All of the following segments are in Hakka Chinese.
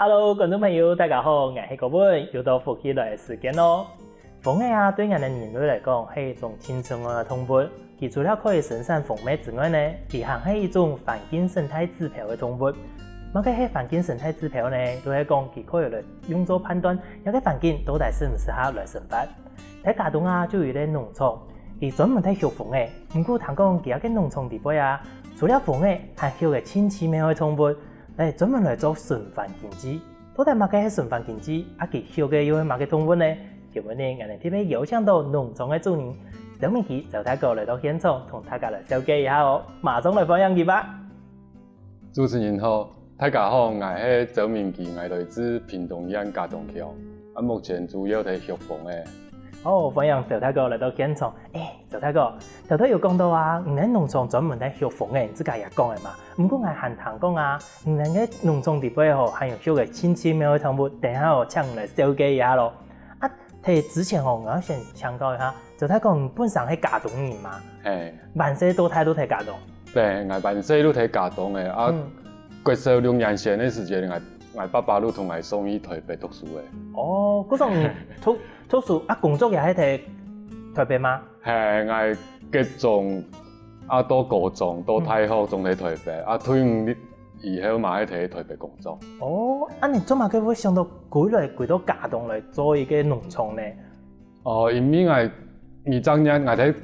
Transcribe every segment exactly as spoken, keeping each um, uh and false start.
Hello，觀眾朋友，大家好，𠊎係國文，又到福氣來个時間囉。蜂仔啊，對𠊎等人類來講，係一種盡親愛个動物。佢除了可以生產蜂蜜之外呢，佢還係一種環境生態指標个動物。麼个係環境生態指標呢？就係講佢可以來用做判斷，這个環境到底適毋適合來生活。在佳冬啊，就有一個農場，佢專門在畜蜂仔。毋過聽講佢个農場裡背啊，除了蜂仔，還畜个盡奇妙个動物，來專門來做循環經濟。到底麼个係循環經濟？啊，佢畜个又係麼个動物呢？今晡日𠊎等特別邀請到農場个主人周明基周大哥來到現場，同大家來紹介一下哦。馬上來歡迎佢吧！主持人好，大家好，𠊎係周明基，𠊎來自屏東縣佳冬鄉，啊，目前主要在畜蜂仔。哦，歡迎周大哥來到現場。欸，周大哥，頭頭有講到啊，你等農場專門在畜蜂仔，你自家也講个嘛。毋過𠊎還聽講啊，你等个農場裡背吼，還有畜个盡奇妙个動物，等下哦，請你來紹介一下囉。啊，在之前吼，𠊎愛先請教一下，周大哥，你本身係佳冬人嘛？係。萬細到大都在佳冬？對，𠊎萬細都在佳冬个，啊，嗯。國小六年生个時節，𠊎，𠊎爸爸都同𠊎送去臺北讀書个。哦，故所你讀，讀書啊，工作也係在臺北嗎？係，𠊎國中啊，到高中，到大學，總在臺北，啊，退伍以後嘛，係在臺北工作。哦，啊，你做麼个會想到歸來，歸到佳冬來做一個農場呢？哦，因為𠊎，每隻月，𠊎在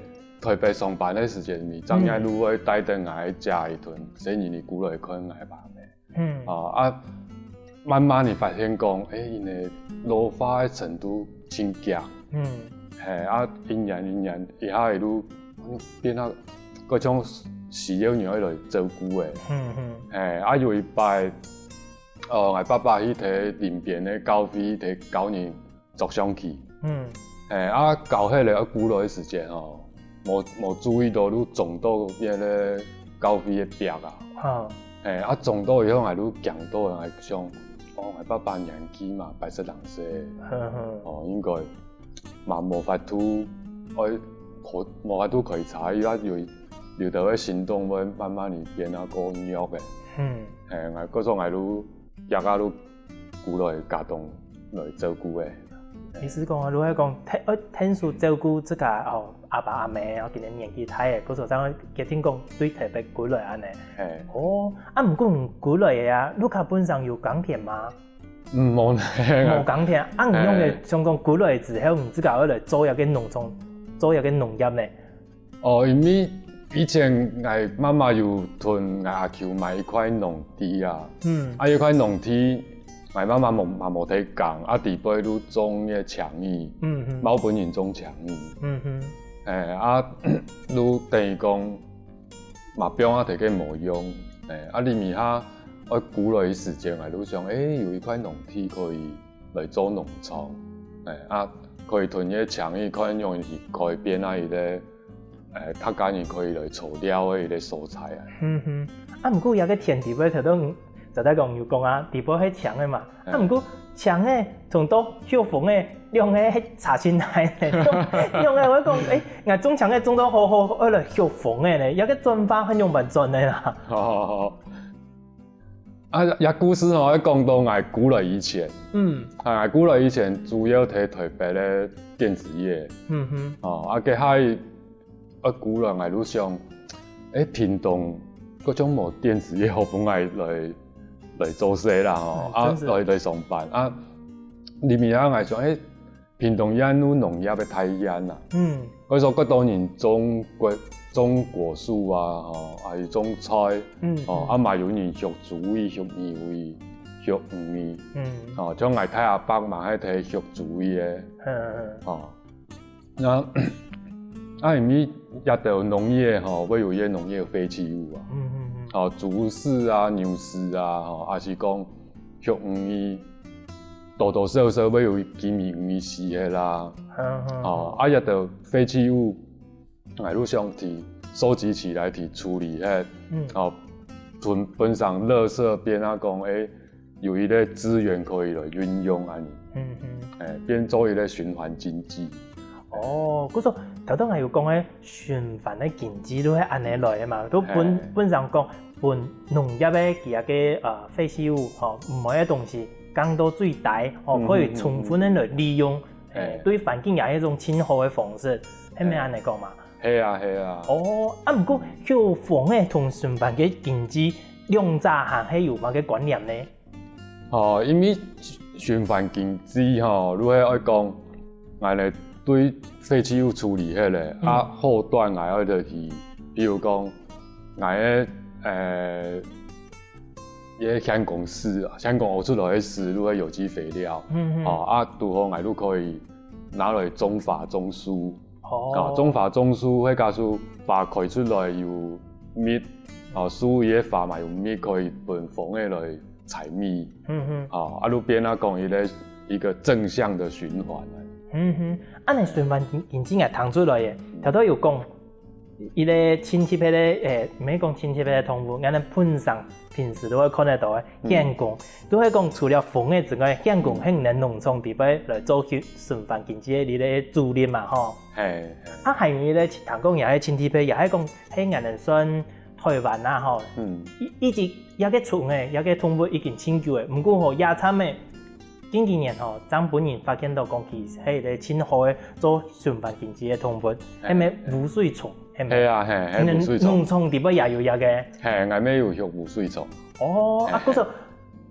臺北上班个時節，每隻月都會帶等𠊎个姐一頓，細人仔歸來看𠊎爸姆。 嗯。啊，啊，慢慢仔發現講，欸，因為老化个程度真遽。嗯。係，啊，一年一年，一下仔就變啊，各種需要人愛來照顧个。嗯，嗯。係，啊，有一擺，呃，𠊎爸爸去在鄰邊个教會在教人 捉象棋。嗯。係，啊，搞起來啊，歸來个時節吼，無，無注意到就撞到該个教會个壁啊。哈。係，啊，撞到以後，𠊎就驚到，𠊎想，哦，𠊎爸爸年紀嘛，八十零歲，呵呵。哦，應該嘛無法度，愛，無法度開車，佢啊有，有兜个行動會慢慢仔變啊，較弱个。嗯。係，𠊎，故所𠊎就，遽啊就 歸來佳冬來照顧个。意思講，如果講，𢯭，愛𢯭手照顧自家，哦，阿爸阿姆，哦，今年年紀大个，故所正會決定講對臺北歸來恁呢。係。哦，啊，毋過你歸來个啊，屋下本身有耕田嗎？嗯，無呢。無耕田，啊，你仰會想講歸來之後，你自家愛來做一個農場，做一個農業呢？ 哦，因為以前𠊎媽媽有同𠊎阿舅買一塊農地啊，嗯。啊，該塊農地，𠊎媽媽無，嘛無在耕，啊，底背就種該个青菜，嗯哼。嘛有分人種青菜。嗯哼。欸，啊，就等於講，嘛放啊，大概無用。欸，啊，這下愛歸來个時節，𠊎就想，欸，有一塊農地可以來做農場，欸，啊，可以同該个青菜看仰仔去改變啊，一個 欸，大家人可以來坐尞个一個所在啊。嗯哼。啊，毋過這個田底背頭先，就在講有講啊，底背係青个嘛。啊，毋過青个同到畜蜂个兩個係差真大呢。兩個𠊎講，欸，𠊎種青个種到好好，愛來畜蜂个呢，這個轉化係仰般轉个啦？好好好。 啊，這故事吼，愛講到𠊎歸來以前。嗯。啊，𠊎歸來以前主要在臺北个電子業。嗯哼。哦，啊，該下愛歸來𠊎就想，欸，屏東，該種無電子業好分𠊎來，來做事啦吼，啊，來，來上班。啊，這下𠊎想，欸， 屏東縣有農業个大縣啊。嗯。可以說，蓋多人種果，種果樹啊，吼，還有種菜，嗯，吼，啊嘛有人畜豬仔、畜牛仔、畜魚仔，嗯，吼，像𠊎大阿伯嘛係畜豬仔个，嗯，吼。該，啊，因為這兜農業吼，會有一些農業廢棄物啊，嗯嗯嗯，吼，豬屎啊、牛屎啊，吼，還係講畜魚仔， 多多少少會有幾尾魚仔死忒啦。嗯，嗯，哦，啊，這兜廢棄物，𠊎就想去收集起來去處理忒，嗯，哦，分，分成垃圾變啊講，欸，有一個資源可以來運用恁呢，嗯嗯，欸，變做一個循環經濟。哦，故所頭先𠊎有講个 循環个經濟就係恁呢來个嘛，就分，嘿，分成講，分農業个佢个，呃，廢棄物，吼，毋好个東西，降到最低，吼，嗯，可以充分个來利用，嗯，嗯。誒，嘿。對環境也係一種盡好个方式，係毋係恁樣講嘛？嘿啊，嘿啊。哦，啊，毋過，像風仔同循環个經濟，兩者還係有麼个關聯呢？ 哦，因為循環經濟吼，就係愛講，𠊎等對廢棄物處理忒咧，嗯。啊，後段𠊎愛落去，比如講，𠊎个，呃，一个現公屎啊，現公屙出來个屎，就係有機肥料，嗯，嗯。哦，啊，堵好𠊎就可以拿來種花種樹，哦。啊，種花種樹，該假使花開出來有蜜，啊，樹葉个花嘛有蜜，可以分風仔來 採蜜。嗯哼。啊，啊，就變啊講一个，一个正向个循環啊。嗯哼，恁樣循環經，經濟𠊎聽出來耶。頭頭有講，一个親戚个，誒，毋係講親戚个動物，𠊎等平常，平時都會看得到个，嗯。䘆公，都會講除了風仔之外，䘆公，嗯。係𠊎等農場裡背來做循，循環經濟个一个主力嘛，吼。嘿，嘿。啊，還有一个，聽講也係親戚个，也係講，係𠊎等算 臺灣啊吼，嗯。一，一直這个蟲仔，這个動物已經盡久咧，毋過吼，這站仔，近幾年吼，正分人發現到講其實係一个盡好个做循環經濟个動物，嘿。係毋係烏水蟲，係毋係？係啊，嘿，嘿，你烏水蟲。農場裡背也有這个？嘿，𠊎乜有畜烏水蟲。哦，啊，嘿，嘿。故所，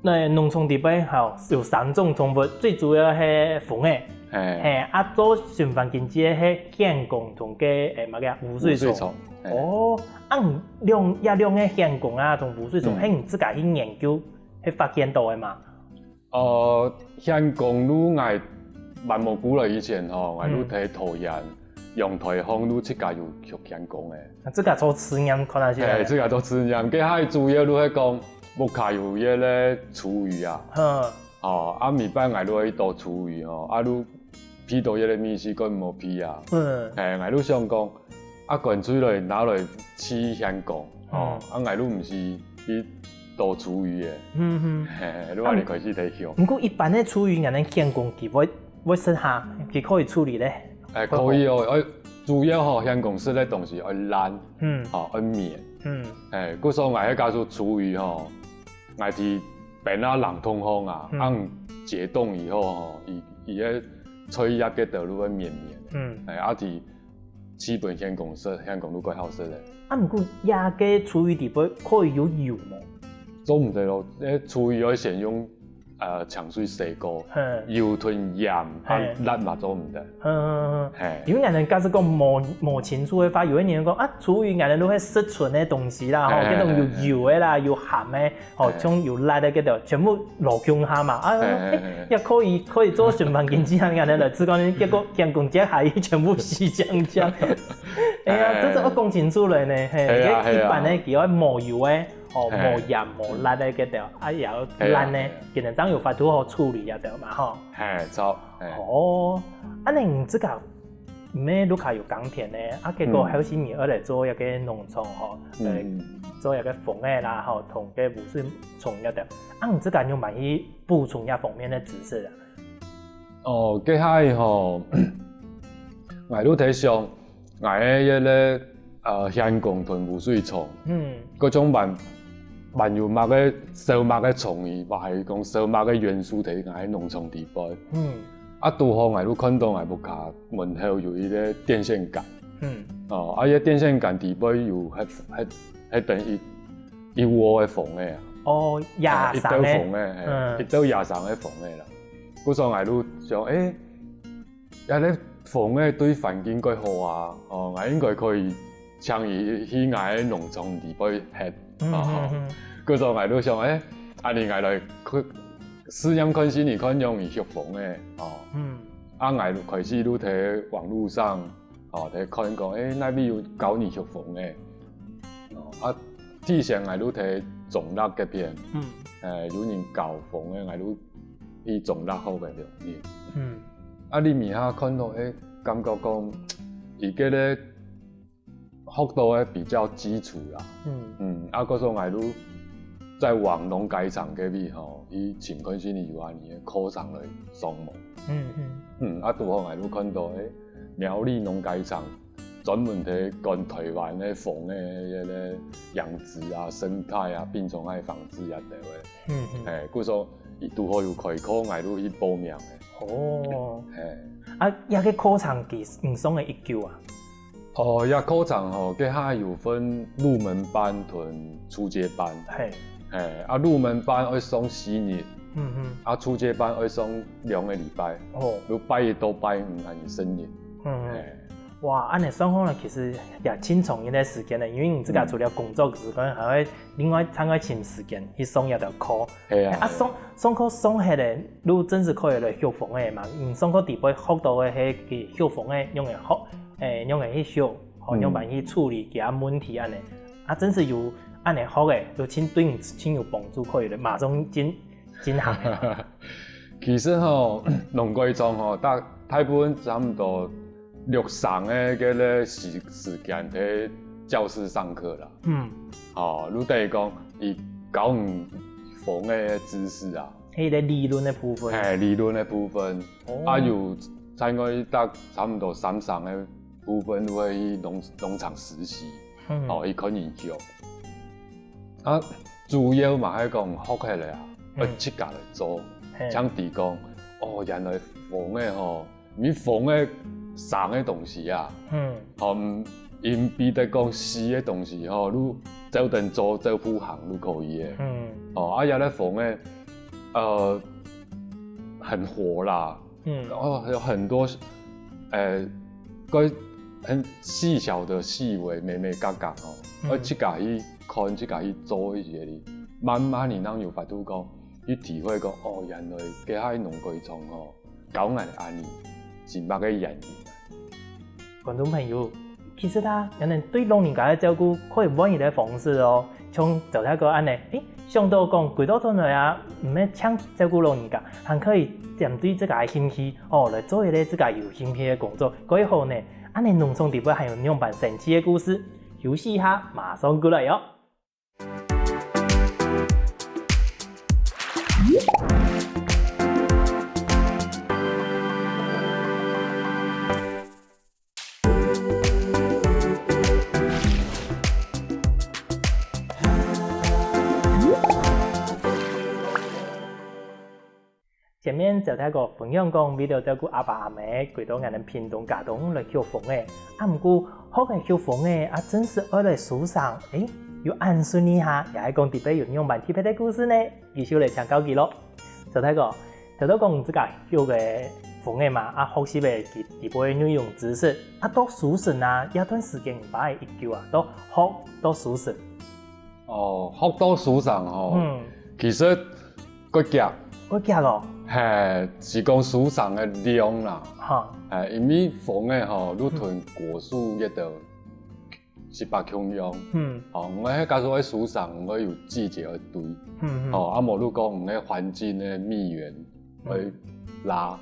該農場裡背吼，有三種動物，最主要係風仔，嘿。嘿，啊，做循環經濟个係䘆公同个，誒，麼个啊，烏水蟲。烏水蟲，嘿。哦， 啊，兩，這兩个䘆公啊，同烏水蟲，嗯。係你自家去研究，去發現到个嘛？呃，䘆公就𠊎還無古來以前吼，𠊎就在桃園，嗯。陽台項就自家有畜䘆公个。啊，自家做試驗看下先。嘿，自家做試驗，該下主要就係講，屋下有一个廚餘啊。哼。哦，啊，每擺𠊎就去倒廚餘吼，啊，就鼻到一个味緒，根本無鼻啊。嗯。嘿，𠊎就想講， 啊，乾脆來拿來飼䘆公，哦，嗯。啊，𠊎就毋使去倒廚餘个。嗯哼。嘿，就恁樣開始在畜。毋過一般个廚餘，𠊎等䘆公佢會，會食下，佢可以處理咧。誒，可以哦，誒，主要吼，䘆公食个東西愛爛，嗯。吼，愛綿。嗯。誒，故所𠊎該假使廚餘吼，𠊎去冰啊冷凍項啊，嗯。啊，解凍以後吼，佢，佢个菜葉个頭路會綿綿个。嗯。誒，啊，去 試分䘆公食，䘆公就蓋好食咧。啊，毋過這个廚餘裡背可以有油無？做毋得咯，該廚餘愛先用，呃，清水洗過，嘿。油同鹽，啊，嘿。蠟嘛做毋得。嗯，嗯，嗯。嘿。因為𠊎等假使講無，無清楚个話，有个人講，啊，廚餘𠊎等都係食存个東西啦，吼，嘿，該種有嘿，嘿。油个啦，有鹹个， 吼，嘿。像有辣个該兜，全部落共下嘛。啊，嘿，嘿，嘿。誒，也可以，可以做循環經濟啊，恁樣來，只講結果䘆公接下去全部死淨淨。哎呀，嘿。這係愛講清楚了呢，嘿，嘿啊，該一般个，嘿啊。佢愛無油个，吼，嘿。無鹽、無辣个該兜，啊，也愛爛个，嘿啊，嘿啊。可能正有法度好處理啊，對嘛，吼。嘿，著，嘿。哦，恁樣你自家 毋係屋下有耕田呢，啊，結果後生人愛來做一个農場吼，嗯。來做一个風仔啦吼，同个烏水蟲一兜。啊，你自家有無去補充這方面个知識啊？哦，該下吼，𠊎就在想，𠊎个該个，呃，䘆公同烏水蟲，嗯。各種還，還有麼个，少麼个蟲仔，或係講少麼个元素在𠊎个農場裡背。嗯。啊，堵好𠊎就看到𠊎屋下 門口有一个電線桿。嗯。哦，啊，該電線桿底背有該，該，該等一，一窩个蜂仔啊。哦，野生个。哎，一兜蜂仔，哎，嗯。一兜野生个蜂仔啦。故所𠊎就想，哎，這个蜂仔對環境蓋好啊，哦，𠊎應該可以請佢去𠊎个農場底背歇。嗯，哦，嗯，嗯。故所𠊎就想，哎，恁樣𠊎來去試驗看先，你看仰仔畜蜂仔，哦。嗯。啊，𠊎就開始就在網路上 哦，在看講，哎，哪位有教人畜蜂仔？哦，啊，之前𠊎就在中壢該片，嗯。哎，有人教蜂仔，𠊎就去中壢學个兩日。嗯。啊，你尾下看到，哎，感覺講，佢个咧，學到个比較基礎啦。嗯。嗯，啊，故所𠊎就在往農改場該位吼，去尋看先有恁樣个課程來上網。嗯，嗯。嗯，啊，堵好𠊎就看到，哎， 苗栗農改場專門在管臺灣个蜂仔个養殖啊、生態啊、病蟲害防治啊等等。嗯，嗯。哎，故所佢堵好有開課，𠊎就去報名个。哦。嘿。啊，這个課程佢，你上了幾久啊？哦，這課程吼，該下有分入門班同初階班。嘿。嘿，啊，入門班愛上四日，嗯哼。啊，初階班愛上兩個禮拜，哦。就拜一到拜五，恁樣成日。嗯哼。嘿。 哇，恁樣算下來，其實也盡長一段時間呢，因為你自家除了工作之外，還會另外另外尋時間去上這條課。係啊。啊，上，上課上忒了，就正式可以來畜蜂仔嘛。你上課底背學到个係畜蜂仔仰般學，誒，仰般去畜，吼，嗯。仰般去處理其他問題恁樣。啊，正式有恁樣學个，就盡對你盡有幫助，可以來馬上進 進行个。其實吼，農改場吼，大，大部分差不多六成个該个時，時間在教室上課啦。嗯。吼，就等於講，佢教你蜂个知識啊。係个理論个部分。嘿，理論个部分。哦。啊，有另外大，差不多三成个部分就會去農，農場實習。 嗯。哦，去看研究。啊，主要嘛係講學起來啊，嗯。愛自家來做，嘿。正知講，哦，原來蜂仔吼，毋係蜂仔生个東西啊。嗯。吼，嗯，佢毋比得講死个東西吼，你照等做，照步行就可以个。嗯。哦，啊，這个蜂仔，呃，很活啦， 嗯。然後還有很多，呃，關，很細小的細微、眉眉角角哦，嗯。愛自家去看，自家去做一些哩，慢慢你正有法度講，去體會講，哦，原來該下農改場哦，教𠊎恁樣，係麼个原因啊？ 觀眾朋友，其實啊，也能對老人家个照顧可以換一個方式哦。像頭先講恁樣，誒，想到講歸到轉來啊，毋係淨照顧老人家，還可以針對自家个興趣，哦，來做一個自家有興趣个工作，蓋好呢。恁樣農場底背還有仰般生趣个故事，休息一下，馬上過來哦。 前面就大家分享講，為了照顧阿爸阿姆，歸到𠊎等屏東佳冬來畜蜂仔。啊，毋過學个畜蜂仔，啊，正式愛來收成，誒，有恁順利哈，也係講底背有仰般特別个故事呢？繼續來請教佢咯。就大家，頭頭講自家畜个蜂仔嘛，啊，學習个佢，佢背个內容知識，啊，到收成啊，這段時間大概幾久啊？到學到收成。 哦，學到收成吼，嗯。其實較遽。較遽哦。嘿，係講收成个量啦。哈。嘿，因為蜂仔吼，就同果樹一樣，係無共樣。嗯。哦，𠊎係假使愛收成，𠊎有季節愛對。嗯，嗯。哦，啊，無就講𠊎環境个蜜源 會拉，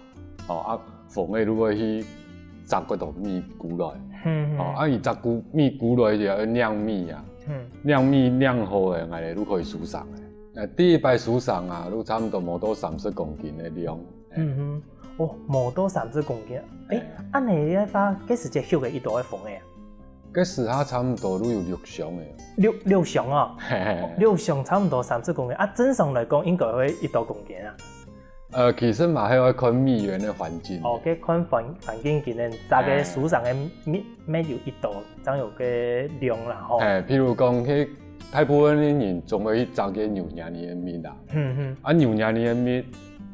哦，啊，蜂仔就會去摘該兜蜜過來。嗯，嗯。哦，啊，佢摘過蜜過來就愛釀蜜啊。嗯。釀蜜釀好了，𠊎等就可以收成了。那第一擺收成啊，就差不多無到三十公斤个量。嗯哼，哦，無到三十公斤。誒，嘿。恁樣个話，該時節畜个幾多个蜂仔啊？ 該時下差不多都有六箱个。六，六箱哦？嘿嘿嘿。六箱差不多三十公斤啊，正常來講應該會幾多公斤啊？呃，其實嘛，還要看蜜源个環境。哦，該看環，環境今年摘个收成个蜜，蜜有幾多，正有个量啦吼。嘿，譬如講，該大部分个人總會去摘个牛奶裡个蜜啦。嗯嗯。啊，牛奶裡个蜜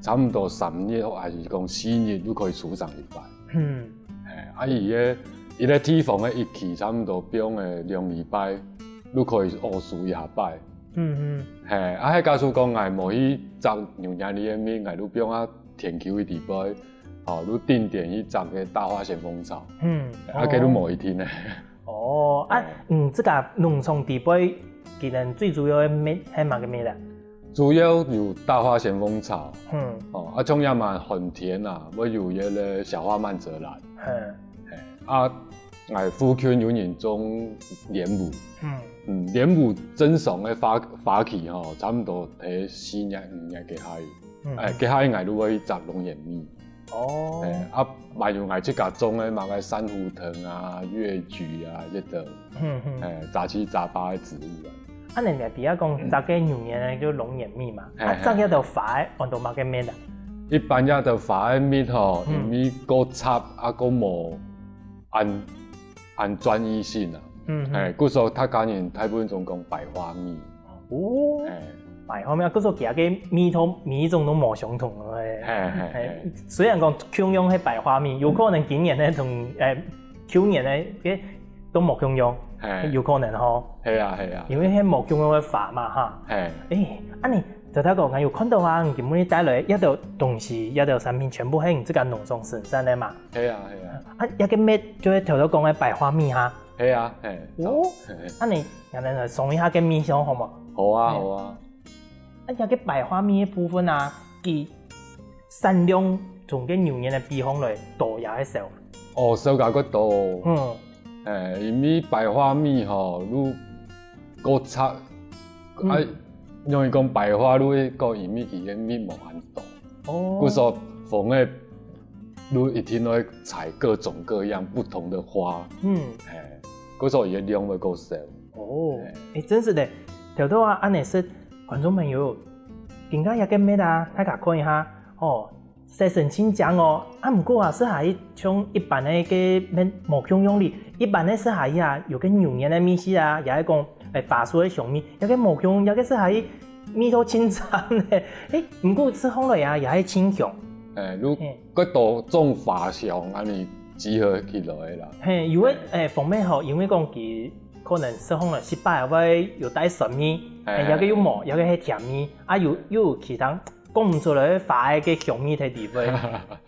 差不多三日或還係講四日就可以收成一擺。嗯。 嘿，啊，佢个，佢个地方个一期差不多放个兩禮拜，就可以學收一下擺。嗯嗯。嘿，啊，係假使講𠊎無去摘牛奶裡个蜜，𠊎就放啊田坵个地方，吼，就定點去摘个大花咸豐草。嗯，啊，該就無一定呢。哦，啊，嗯，這个農場底背，佢等最主要个蜜係麼个蜜啊？主要有大花咸豐草，嗯。哦，啊，像這滿寒天啊，會有一个小花曼澤蘭。 嗯。嘿，啊，𠊎附近有人種蓮霧。嗯。嗯，蓮霧正常个花，花期吼，差不多在四月、五月該下。嗯。誒，該下𠊎就會去摘龍眼蜜。哦。誒，啊，還有𠊎自家種个麼个珊瑚藤啊、月菊啊，這兜。嗯，嗯。誒，雜七雜八个植物啊。恁樣你知啊，講摘个牛年呢，就龍眼蜜嘛。啊，嘿嘿。摘這兜花个，安到麼个蜜啊？一般這兜花个蜜吼，嗯。因為過插啊，過無恁，恁專一性啊。嗯，嗯。嘿，故所客家人大部分總講百花蜜。哦。嘿。百花蜜，故所佢个味道每一種都無相同个。嘿，嘿，嘿，嘿。雖然講共樣係百花蜜，有可能今年个同，誒， 舊年个，个都無共樣，嘿。有可能吼。係啊，係啊。因為係無共樣个花嘛，哈。嘿。誒，恁樣，頭頭講，𠊎有看到啊，你今晡日帶來這兜東西，這兜產品全部係你自家農場生產个嘛？係啊，係啊。啊，這个蜜就係頭頭講个百花蜜哈。係啊，嘿。哦，嘿嘿。恁樣，𠊎等來嚐一下个味緒好無？好啊，嘿。好啊。啊，這个百花蜜个部分啊，佢產量同个牛年个比方來多也係少？哦，少甲較多哦。嗯。誒，因為百花蜜吼，你過插，嗯。啊，容易講百花，你會講因為佢个蜜無恁多。哦。故所蜂仔，你一定會採各種各樣不同的花。嗯。誒，故所佢个量會較少。哦，嘿。誒，真係个，頭頭啊，恁樣說，觀眾朋友，今下這个蜜啊，大家看一下，哦， 色水清淨哦，啊，毋過啊，食下去像一般个个無共樣哩，一般个食下去啊，有个牛奶个味緒啊，也係講，誒，花束个香味，這个無共，這个食下去味道清淡呢。誒，毋過食起來啊，也係清香。誒，如嘿。較多種花香，恁樣集合起來啦。嘿，有个，誒，蜂蜜吼，因為講佢可能食起來失敗，會有帶酸味，嘿。誒，這个又無，這个係甜味，啊，又，又有其他 講毋出來花个个香味在底背。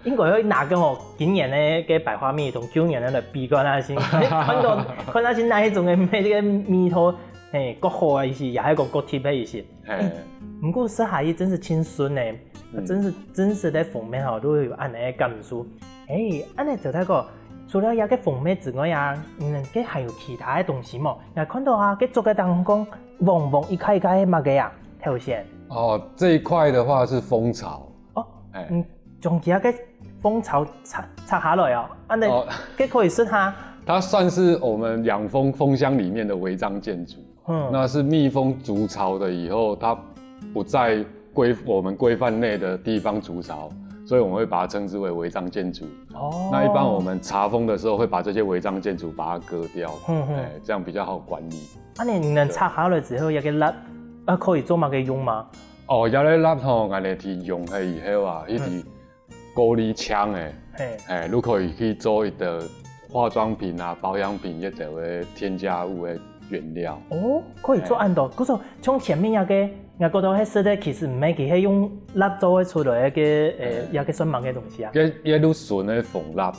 應該愛拿个吼，今年个个百花蜜同舊年个來比看下先，看到，看下先哪一種个味，个味道，嘿，較好个一些，也係講較特別个一些。嘿。誒，毋過食下去真係清純呢，嗯。真係，真實个蜂蜜吼，都有恁樣个感受。誒，恁樣就大哥，除了這个蜂蜜之外啊，嗯，个還有其他个東西無？𠊎看到啊，个竹个當中，黃黃一塊一塊个麼个啊？頭先。哦，這一塊的話是蜂巢。 哦，哎。嗯，將佢个蜂巢拆，拆下來哦，恁樣，哦。个可以食哈？它算是我們養蜂蜂箱裡面的違章建築。嗯。那是蜜蜂築巢的以後，它不在規，我們規範內的地方築巢，所以我們會把它稱之為違章建築。哦。那一般我們查蜂的時候，會把這些違章建築把它割掉，嗯，嗯。哎，這樣比較好管理。恁樣你等拆下來之後，這个蠟，啊，可以做麼个用嗎？ 哦，這个蠟吼，𠊎等提用忒以後啊，嗯。去提過濾槍誒，嘿。誒，就可以去做一个化妝品啊、保養品一个个添加物个原料。哦，可以做恁多，嘿。故所像前面那个，𠊎覺得該色个其實毋係，佢係用蠟做个出來个，誒，嘿。那个算麼个東西啊？該，該就純个蜂蠟。 啊，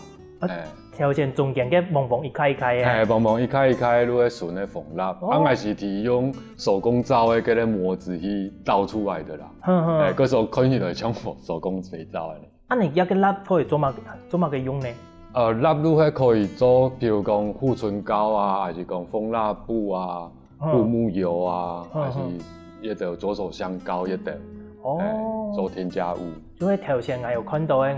哎。頭先中間个黃黃一塊一塊个。哎，黃黃一塊一塊，就係純个蜂蠟。哦。啊，𠊎係提用手工皂个該个模子去倒出來个啦。哼哼。哎，故所看起來像手工肥皂个。啊，你這个蠟可以做麼，做麼个用呢？呃，蠟就係可以做，比如講護唇膏啊，還是講蜂蠟布啊， 嗯。護目油啊，嗯，還係一个左手香膏一个，哦。哎，做添加物。就係頭先𠊎有看到个，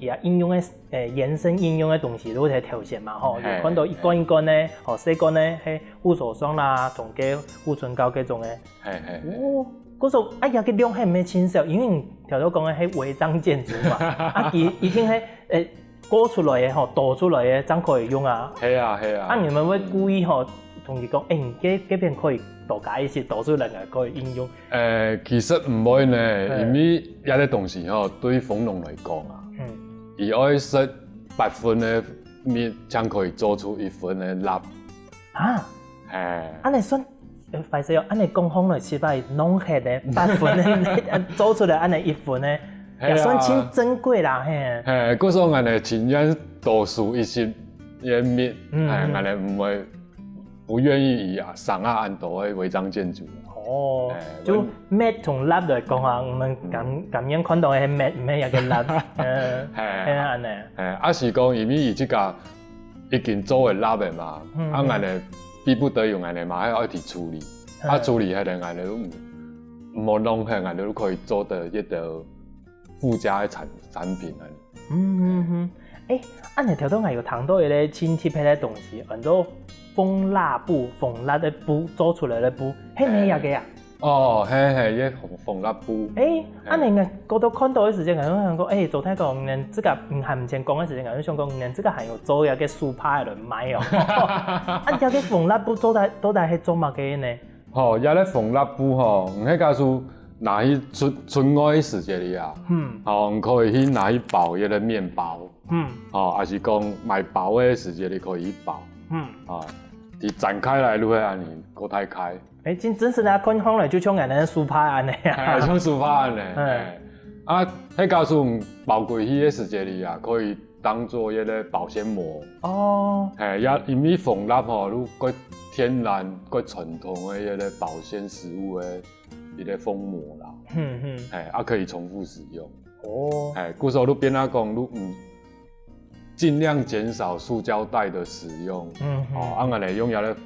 佢啊應用个，誒，延伸應用个東西，就係頭先嘛，吼，嘿，有看到一罐一罐个，吼，細罐个，嘿，護手霜啦，同个護唇膏該種个。嘿，嘿，嘿。哦，故所，哎呀，該量還毋係盡少，因為你頭先講个係違章建築嘛，啊，佢一定係，誒， 過出來个吼，多出來个正可以用啊。係啊，係啊。啊，你們會故意吼，同佢講，誒，你該，該片可以多加一些，多出來个可以應用。誒，其實毋會呢，嘿。因為這个東西吼，對蜂農來講啊，嗯。佢愛食八分个蜜，正可以做出一分个蠟。啊？嘿。恁樣算，呃，壞勢哦，恁樣講風來失敗，弄忒个八分个，做出來恁樣一分个，係啊。也算真珍貴啦，嘿。嘿，故所𠊎等情願多收一息个蜜，嗯，哎，嗯。𠊎等毋會，不願意以啊，省啊恁多个違章建築。哦，哎，就蜜同蠟來講啊，𠊎等甘，嗯。甘願看到个蜜，毋係一个蠟，呃，嘿。係啊，恁樣。哎，啊是講，因為佢這个 已經做个蠟个嘛，嗯，啊，嗯。𠊎等逼不得已，𠊎等嘛還愛去處理，嗯。啊，處理下來，𠊎等就毋，毋好浪費，𠊎等就可以做得一个附加个產，產品啊。嗯，嗯，嗯。欸，恁樣頭先𠊎有聽到一個盡特別个東西，安到蜂蠟布，蜂蠟个布做出來个布，係毋係這個啊？哦，係係，這蜂蜂蠟布。欸，恁樣𠊎過到看到个時間，𠊎就想講，欸，周大哥，你這個，嗯，還毋曾講个時間，𠊎就想講，你這個還有做這個手帕來賣哦。啊，這個蜂蠟布到底到底係做麼个呢？ 吼，這個蜂蠟布吼，你係假使拿去出出外个時節裡啊，嗯，吼，你可以去拿去包一個麵包，嗯，吼，還係講買包个時節你可以去包，嗯，啊，佢展開來就會恁樣，過大開。欸，真真實啊，看看來就像𠊎等手帕恁樣啊。欸，像手帕恁樣，欸，啊，係假使你包過去个時節裡啊，可以當做一個保鮮膜。哦，係，也因為蜂蠟吼，就過天然、過傳統个一個保鮮食物个一個封膜啦。嗯嗯，係，啊可以重複使用。哦，係，故所就變啊講，就嗯，盡量減少塑膠袋的使用。嗯嗯，哦，啊，恁樣用這個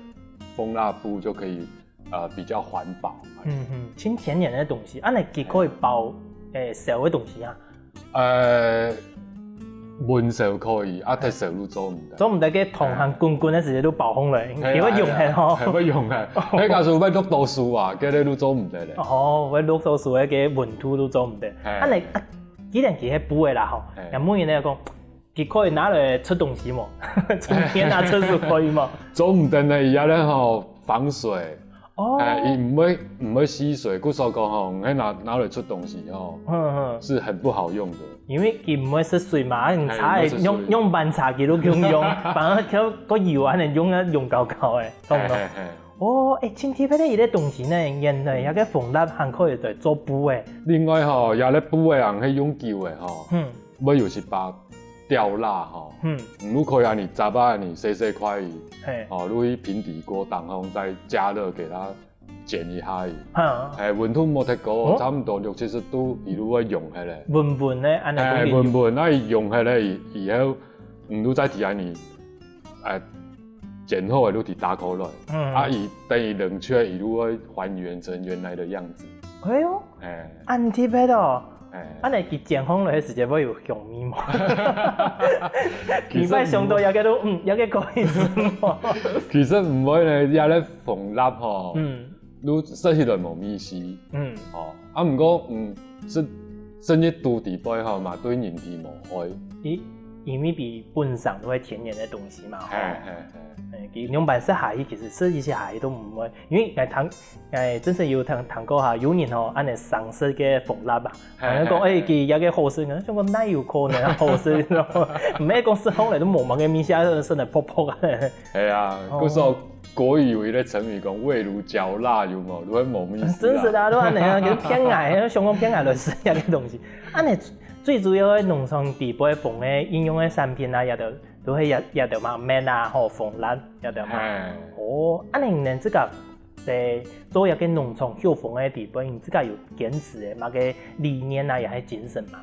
蜂蠟布就可以 呃，比較環保。嗯嗯，盡天然个東西，恁樣佢可以包，欸，燒个東西啊？呃，燜燒可以，啊，忒燒就做毋得。做毋得，該糖還滾滾个時節就包好了，係啊，佢會溶忒吼。係啊，會溶忒。該假使會落到水啊，該个就做毋得了。哦，會落到水个，該溫度就做毋得。係。恁樣啊，既然佢係布个啦吼，係。也問你來講， 佢可以拿來出東西無？充電啊，出書可以無？做毋得呢，佢這個吼防水，哦，欸，佢毋會毋會吸水，故所講吼，你拿拿來出東西吼，嗯嗯，是很不好用的。因為佢毋會吸水嘛，你茶用用板茶佢都用用，反而佢个油恁樣用啊用搞搞欸，懂毋懂？哦，欸，盡特別个一個東西呢，原來這個蜂蠟還可以來做布欸。另外吼，這個布欸，還係用久欸吼，嗯，會有一把 吊蠟吼，嗯，你就可以恁樣嗄啊，恁樣細細塊仔，係，吼，你去平底鍋當中再加熱給它煎一下仔，哈，欸，溫度莫忒高，哦，差毋多六七十度，佢就會溶忒咧。溫溫个，恁樣，欸，溫溫，啊佢溶忒咧以以後，你就再提恁樣，欸，煎好个就提打開來，嗯，啊佢等於冷卻，佢就會還原成原來的樣子。哎喲，欸，恁特別哦。 欸，恁樣佢煎好來个時節會有香味無？其實毋會。你會想到這個都，嗯，這個可以食無？其實毋會呢，這個蜂蠟吼，嗯，你食起來無味緒。嗯，哦，啊毋過，嗯，食食入肚裡背吼嘛，對人體無害。佢因為佢本身都係天然个東西嘛，吼。係係係。欸，佢仰般食下去，其實食一下去都毋會，因為𠊎聽 欸，真係有聽聽過哈，有人吼，恁樣生食个蜂蠟啊，係，恁樣講，欸，佢這個好食，𠊎想講哪有可能好食咯？毋係講食好來都無麼个味緒，食來噗噗啊。係啊，哦，故所國語有一個成語講"味如嚼蠟"，有無？就會無味緒啊。真係啊，都恁樣啊，佢騙𠊎，想講騙𠊎來食這個東西。恁樣最主要个農場裡背蜂个應用个產品啊，也都都係這這兜嘛，棉啊，吼，蜂蠟這兜嘛。係。哦，恁樣呢，這個 在做這個農場畜蜂个裡背，你自家有堅持个麼个理念啊，也係精神嘛？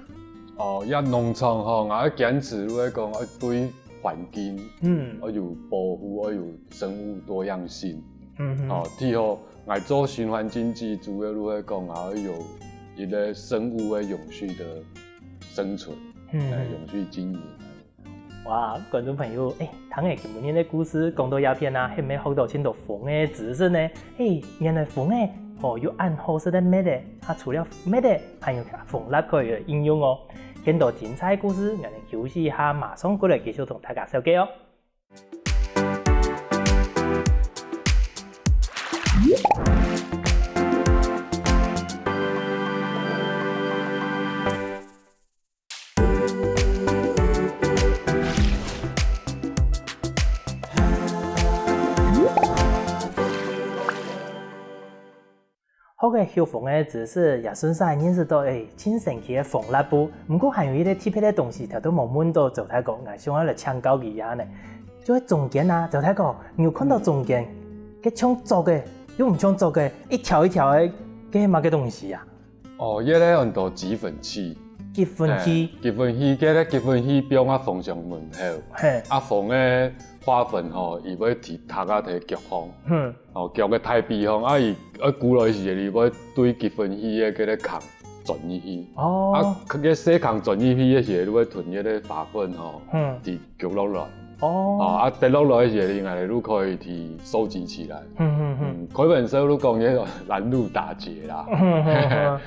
哦，這農場吼，𠊎个堅持就係講愛對環境，嗯，愛有保護，愛有生物多樣性。嗯哼，哦，第二，𠊎做循環經濟，主要就係講𠊎愛有一個生物个永續的生存，嗯哼，欸，永續經營。 哇，觀眾朋友，欸，聽了今晡日个故事講到這片啊，係毋係學到盡多蜂个知識呢？欸，原來蜂仔吼有恁好食个蜜仔，啊，除了蜜仔，還有蜂蠟可以應用哦。更多精彩故事，𠊎等休息一下，馬上過來繼續同大家紹介哦。 學个畜蜂个知識，也順續認識到，欸，盡神奇个蜂蠟布。毋過還有一個特別个東西，頭都無問到周大哥，𠊎想愛來請教佢一下呢。就係中間啊，周大哥，你有看到中間，該像竹个，又毋像竹个，一條一條个，該係麼个東西啊？ 哦，這個安到集粉器。集粉器。嘿，集粉器，這個集粉器放啊蜂箱門口。嘿。啊，蜂个花粉吼，佢會佇塔啊，佇腳項。嗯。哦，腳个大髀項，啊，佢愛跍落去時，佢會對集粉器个該個空，鑽入去。哦。啊，該細空鑽入去个時，你會同該个花粉吼，嗯。滴滴落來。哦。啊，啊，滴落來个時，你就可以去收集起來。嗯，嗯，嗯。嗯，開玩笑，你講該个攔路打劫啦。嗯，嗯，嗯。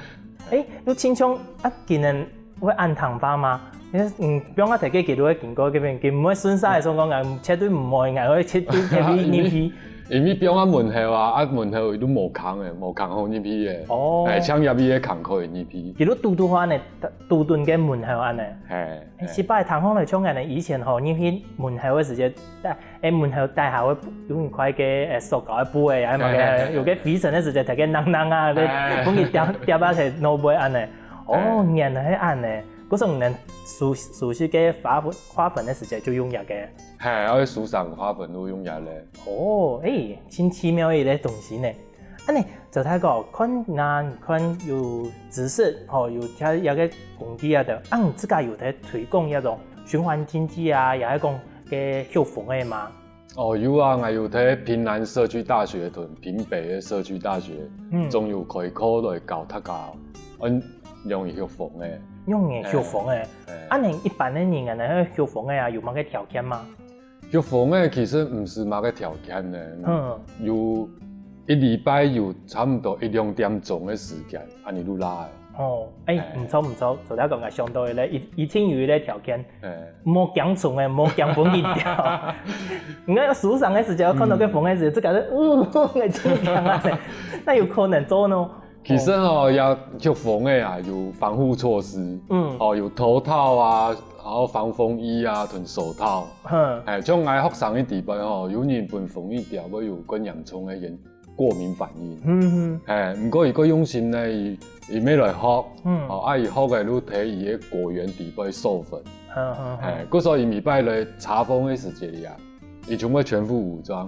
誒，你親像啊，今年會恁聽話嗎？你，嗯，比如講，大家佢都會經過該片，佢毋會順續个時候講，啊，絕對毋會，𠊎會絕對入去。因為，因為比如講門口啊，啊，門口都無空个，無空好入去个。哦。誒，像入去个空可以入去。佢都堵堵好恁呢，堵堵該門口恁呢。嘿，嘿。誒，係擺聽講來像恁呢，以前吼，入去門口个時節，誒，門口底下會用一塊个，誒，塑膠个布个，還有个，嘿，嘿，嘿。有个灰塵个時節，大家搿搿啊，嘿。分佢貼，貼啊，在腦背恁呢。哦，嘿。原來係恁呢。故所你等收，收集个花粉，花粉个時節就用這个。嘿，愛收集花粉就用這个。哦，誒，真奇妙个一个東西呢。 恁呢，周大哥，看啊，看有知識，吼，有這，這个工具啊，就，啊，你自家有在推廣這種循環經濟啊，也係講个畜蜂个嗎？哦，有啊，𠊎有在屏南社區大學同屏北个社區大學，嗯。總有開課來教大家，嗯，仰仔畜蜂个。仰仔畜蜂个。嘿，嘿。啊，恁呢一般个人啊，該畜蜂个啊，有麼个條件嗎？ 畜蜂个其實毋使麼个條件呢，嗯。有一禮拜有差毋多一兩點鐘个時間，恁呢就罅个。哦，誒，嘿。毋錯毋錯，所以講啊，相對个，一，一定有一个條件，嘿。莫驚蟲个，莫驚分佢叮。你看受傷个時節，看到該蜂个時節，嗯。自家就，呃，會真驚啊，哪有可能做呢？ 其實吼，這畜蜂个啊，有防護措施，嗯。哦，有頭套啊，然後防蜂衣啊，同手套。哼。誒，像𠊎學生个底背吼，有人分蜂蜜叮會有過嚴重个過敏反應。嗯哼。誒，毋過佢過用心呢，佢，佢乜來學，嗯。哦，啊，佢學个就在佢个果園底背授粉。哼哼哼。誒，故所以每擺來查蜂个時節啊， 佢全部全副武裝，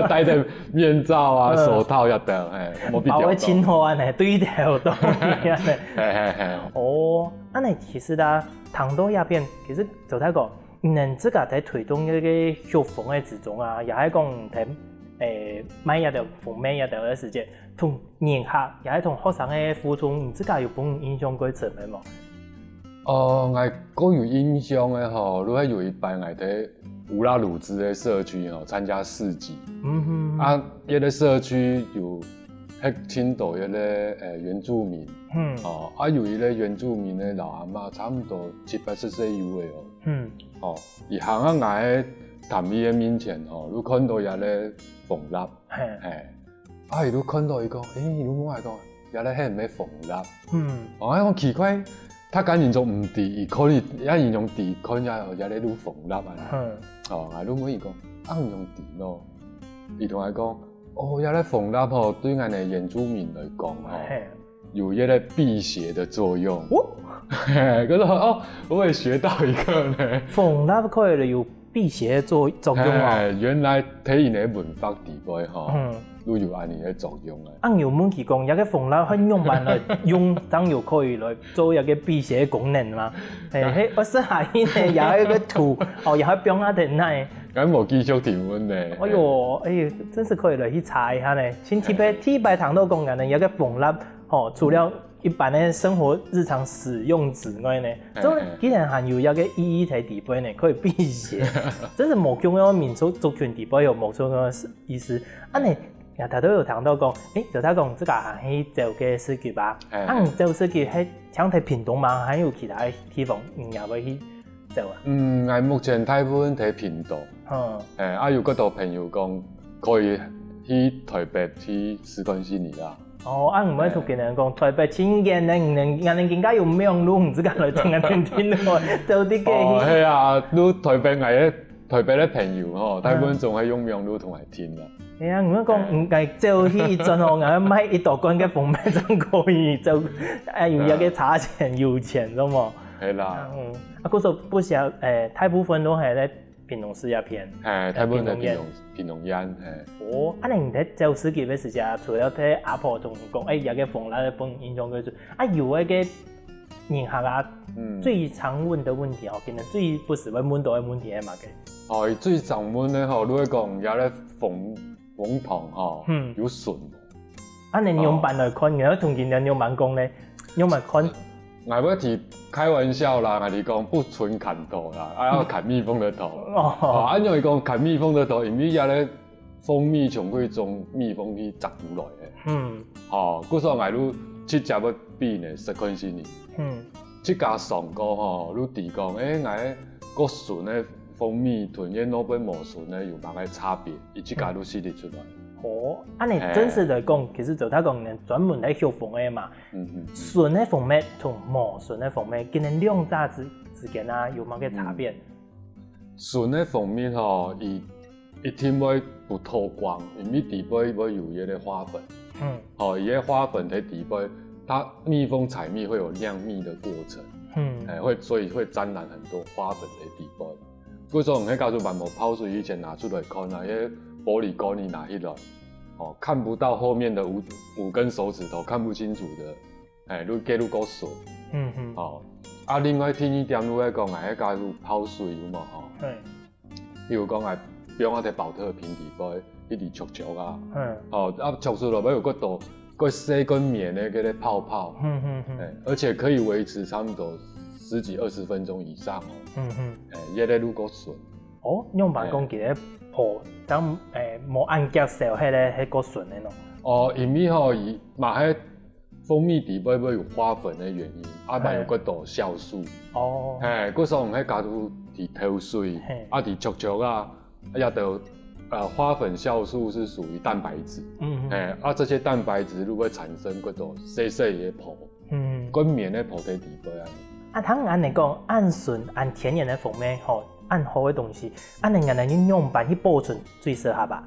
戴著面罩啊、嗯。手套也得，嘿，無必要動。包个真好恁呢，對頭到尾恁呢。嘿，嘿，嘿。哦，恁呢其實啊，聽到這片，其實周大哥，你等自家在推動這个畜蜂个之中啊，也係講在，誒，賣這兜蜂蜜這兜个時節，同人客，也係同學生个互動，你自家有分你印象過深个無？ 哦，𠊎過有印象个吼，就係有一擺𠊎在烏拉魯茲个社區吼，參加市集。嗯哼。啊，該个社區有，係盡多該个，呃，原住民。嗯。哦，啊，有一个原住民个老阿嬤，差毋多七八十歲有个哦。嗯。哦，佢行到𠊎个攤位个面前吼，就看到該个蜂蠟。嘿。嘿。 啊，佢就看到佢講，誒，佢就問𠊎講，這个係毋係蜂蠟？嗯。哦，𠊎講奇怪，大家人就毋知，佢可以，也人用知，看這，這个就蜂蠟啊。嗯。哦，𠊎就問佢講，啊，你仰知呢？佢同𠊎講，哦，這个蜂蠟吼，對𠊎等原住民來講吼，嘿。有一个辟邪的作用。哦。佢講，哦，我也學到一個呢。蜂蠟可以有 辟邪作，作用哦。嘿，原來在佢个文化底背吼，嗯。就有恁呢个作用啊。啊，有問佢講，這个蜂蠟係仰般來用，正有可以來做一个辟邪功能嗎？嘿，嘿。係，𠊎試下去呢，也有一个圖，哦，也會放下等來。𠊎無繼續提問呢。哎喲，哎，真是可以來去查一下呢。像第一擺，嘿。第一擺聽到講个呢，這个蜂蠟，吼，除了 一般个生活日常使用之外呢，嘿，就既然還有這个意義在底背呢，可以辟邪，真是無共樣个民族族群底背有無共樣个意思。恁呢，𠊎頭先有聽到講，誒，就聽講這个還係走个市集吧，嘿，啊，走市集係像在屏東嗎？還有其他个地方，你也會去 走啊？嗯，𠊎目前大部分在屏東。嗯。誒，啊，有幾多朋友講可以去台北去試看心理啦。哦，啊，毋會同別人講，台北真遠呢，你能，你能更加有網路，你自家來聽，你聽哦，走得過去。哦，係啊，你台北𠊎个，台北个朋友吼，大部分總係用網路同𠊎聽啦。係啊，你講，嗯，𠊎走去一轉哦，𠊎買一大罐个蜂蜜正可以走，哎，有一个差錢，有錢，知道無？係啦。嗯。 啊，故所不時啊，誒，大部分都係在屏東市這片。嘿，大部分在屏東，屏東縣，嘿。哦，恁呢你在走市集个時節啊，除了在阿婆同你講，誒，這个蜂蠟分你印象最深，啊，有一个人客啊，嗯。最常問个問題哦，可能最不時會問到个問題係麼个？哦，最常問个吼，你會講這个蜂，蜂糖吼，嗯。有純無？啊，你仰般來看，你愛同人家仰般講呢？仰般看？𠊎會提開玩笑啦，𠊎提講不准砍頭啦，啊，要砍蜜蜂的頭。哦，恁樣講砍蜜蜂的頭，因為這个蜂蜜從該種蜜蜂去摘出來个。嗯，吼，故所𠊎就直接會比呢，實看心理。嗯，自家上課吼，就提講，誒，𠊎个純个蜂蜜同該外背無純个有麼个差別，佢自家就寫得出來。哦，恁樣真實來講，其實就係講呢，專門來畜蜂个嘛。嗯嗯，純个蜂蜜同無純个蜂蜜，佢等兩者之之間啊，有麼个差別？純个蜂蜜吼，佢一定會不透光，因為底背會有一个花粉。嗯，吼，佢个花粉在底背，它蜜蜂採蜜會有釀蜜的過程。嗯，誒，會所以會沾染很多花粉在底背。故所，你該假如還無泡水以前拿出來看啊，該玻璃罐你拿起來，哦，看不到後面的五五根手指頭，看不清楚的，誒，就該就過純。嗯嗯，哦，啊，另外第二點，就係講，𠊎該假如泡水有無吼？對，比如講，𠊎放啊在保特瓶底背，一直搐搐啊，嗯，哦，啊，搐出來會有幾多 个細个綿个个泡泡，嗯嗯嗯，誒，而且可以維持差不多十幾二十分鐘以上哦。嗯嗯，誒，這个就過純。哦，仰般講佢个泡，當誒無恁遽燒，迄个迄个純个喏。哦，因為吼，佢嘛迄蜂蜜底背會有花粉的原因，啊，嘛有个多酵素。哦，嘿，故所用迄加入底透水，嘿，啊，底搐搐啊， 啊，也都，呃，花粉酵素是屬於蛋白質。嗯嗯，誒，啊，這些蛋白質就會產生各種細細个泡，嗯，跟綿个泡在底背啊。啊，聽恁樣講，恁純、恁天然个蜂蜜吼，恁好个東西，恁樣𠊎等用仰般去保存最適合啊？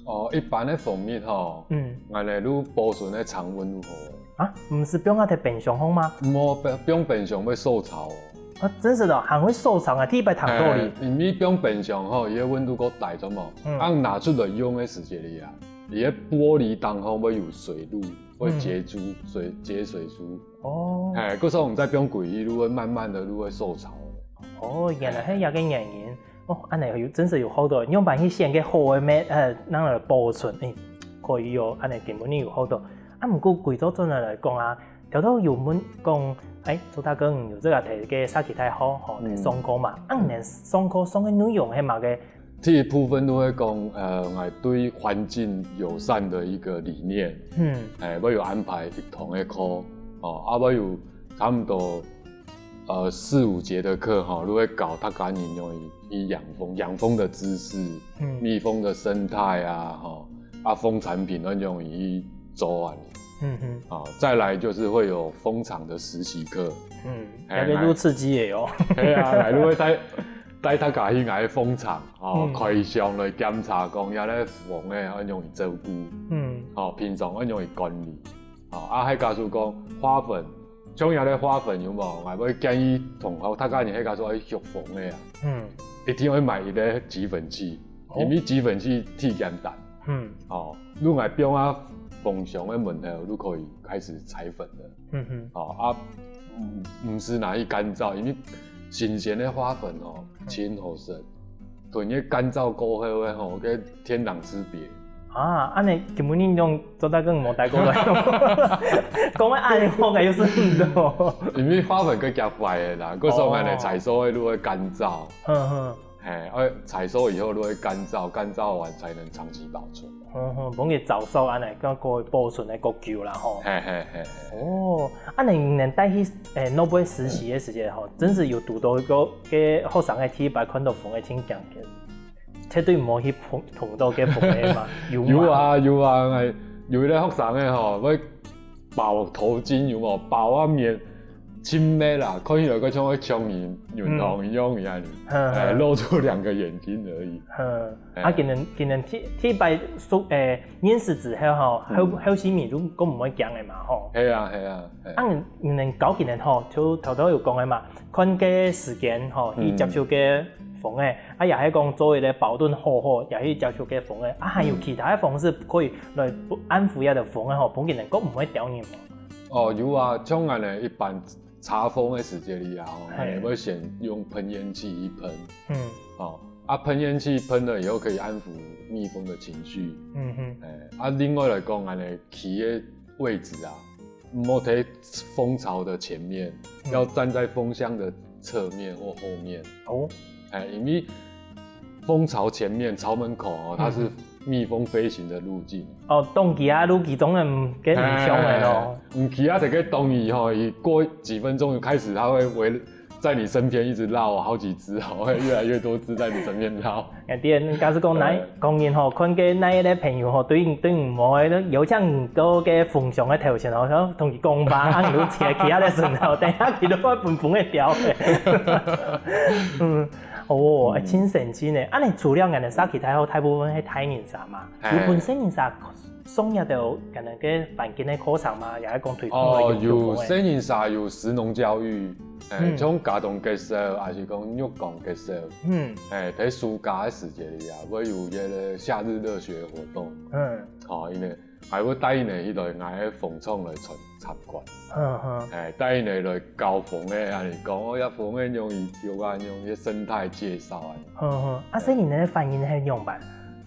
哦，一般个蜂蜜吼，嗯，𠊎等就保存个常溫就好了。啊，毋使放啊在冰箱好嗎？無，放冰箱會受潮哦。 啊，真是的，還會受潮啊！第一擺聽到哩。誒，因為放冰箱吼，佢个溫度較低，著無？嗯，啊，拿出來用个時節哩啊，佢个玻璃當中會有水露，會結珠，嗯，水，結水珠。哦，誒，故所毋使放幾日，就會慢慢的就會受潮。哦，原來係這个原因。哦，恁樣有，真是有好多，用辦法去選个好个蜜，呃，拿來保存，誒，可以哦，恁樣根本就有好多。啊，毋過歸到轉來來講啊， 頭頭有問講，誒，周大哥，你有這个在个社區大學吼，嗯，來上課嘛？啊，你上課上个內容係麼个？第一部分就會講，呃，𠊎對環境友善的一個理念，嗯，誒，會有安排一堂个課，哦，啊，會有差不多，呃，四五節的課吼，就會教大家你用去養蜂，養蜂的知識，嗯，蜜蜂的生態啊，吼，啊，蜂產品那種去做啊。 嗯哼，啊，再來就是會有蜂場的實習課。嗯，誒，那邊都刺激也有。係啊，來，就會帶，帶大家去𠊎个蜂場，哦，嗯，開箱來檢查講，這个蜂仔愛仰般照顧，嗯，哦，平常愛仰般管理，哦，啊，還假如講花粉，像這个花粉有無？𠊎會建議同學，大家你還假如愛畜蜂仔啊，嗯，一定要買一个集粉器，哦，因為集粉器忒簡單。 嗯，哦，你愛放啊蜂箱个門口，就可以開始採粉了。嗯哼，哦，啊，毋，毋使拿去乾燥，因為新鮮个花粉哦，嗯，真好食。同个乾燥過後个吼，个天壤之別。啊，恁樣根本你用做大哥無帶過來，講个恁樣講个又係毋多。因為花粉較加壞个啦，故所𠊎等採收个就會乾燥。哼哼， 嘿，愛採收以後就會乾燥，乾燥完才能長期保存。嗯哼，分佢燥燥恁樣，較可以保存个較久啦吼。嘿嘿嘿嘿。哦，啊，你等帶去，誒，外背實習个時節吼，真是有堵到个，个學生个第一擺看到蜂仔真驚个，絕對毋好去碰，碰到个蜂仔嘛，有嗎？有啊有啊，哎，有一个學生个吼，會 包頭巾有無？包啊面，真密啦，看起來佢像个像人，運動一樣一樣哩。嗯，誒，露出兩個眼睛而已。嗯，誒，啊，今年，今年第，第一擺熟，誒，認識之後吼，後，嗯，後續你就更毋會驚个嘛吼。係啊係啊，誒。啊，你，你等教今年吼，就頭頭有講个嘛，看个時間吼，去接觸个蜂仔，嗯，啊，也係講做一个保存好好，也去接觸个蜂仔，啊，還有其他个方式可以來安撫這个蜂仔吼，分佢等更毋會叮人嘛。 哦，有啊，像𠊎等一般查蜂个時節裡啊，吼，嘿，𠊎等會先用噴煙器去噴。嗯。哦，啊，噴煙器噴了以後可以安撫蜜蜂的情緒。嗯哼。誒，啊，另外來講，𠊎等企个位置啊，毋好在蜂巢的前面，嗯。要站在蜂箱的侧面或後面。哦。哎，因為蜂巢前面、巢門口哦，它是嗯。蜜蜂飛行的路徑。哦，當佢啊，路徑中的毋，該毋像的咯。哎，毋，佢啊，這个東西吼，一過幾分鐘就開始，它會圍 在你身邊一直繞好幾隻哦，會越來越多隻在你身邊繞。哎，對，假使講哪，對。講人吼，看个哪一个朋友吼，對，對你無个，邀請到个分享个頭前吼，想同佢講話，啊，你就切其他个時候，等下佢都會分分个掉个。嗯，哦，嗯。哎，真神奇呢。啊，你除了恁呢，社區大學大部分係大人儕嘛，嘿。有分細人儕 上這兜可能个環境个課程嘛，也係講推廣个哦，有，有學分个。細人儕有食農教育，誒，嗯。像家庭結宿，還是講育光結宿，嗯。誒，在暑假个時節裡啊，會有一個夏日熱血活動。嗯。哦，因為還會帶佢等去到𠊎个蜂場來參，參觀。嗯哼。誒，帶佢等來搞蜂个，恁呢講，哦，這蜂个仰仔跳啊，仰仔生態介紹啊。嗯哼，啊，所以你个反應係仰般？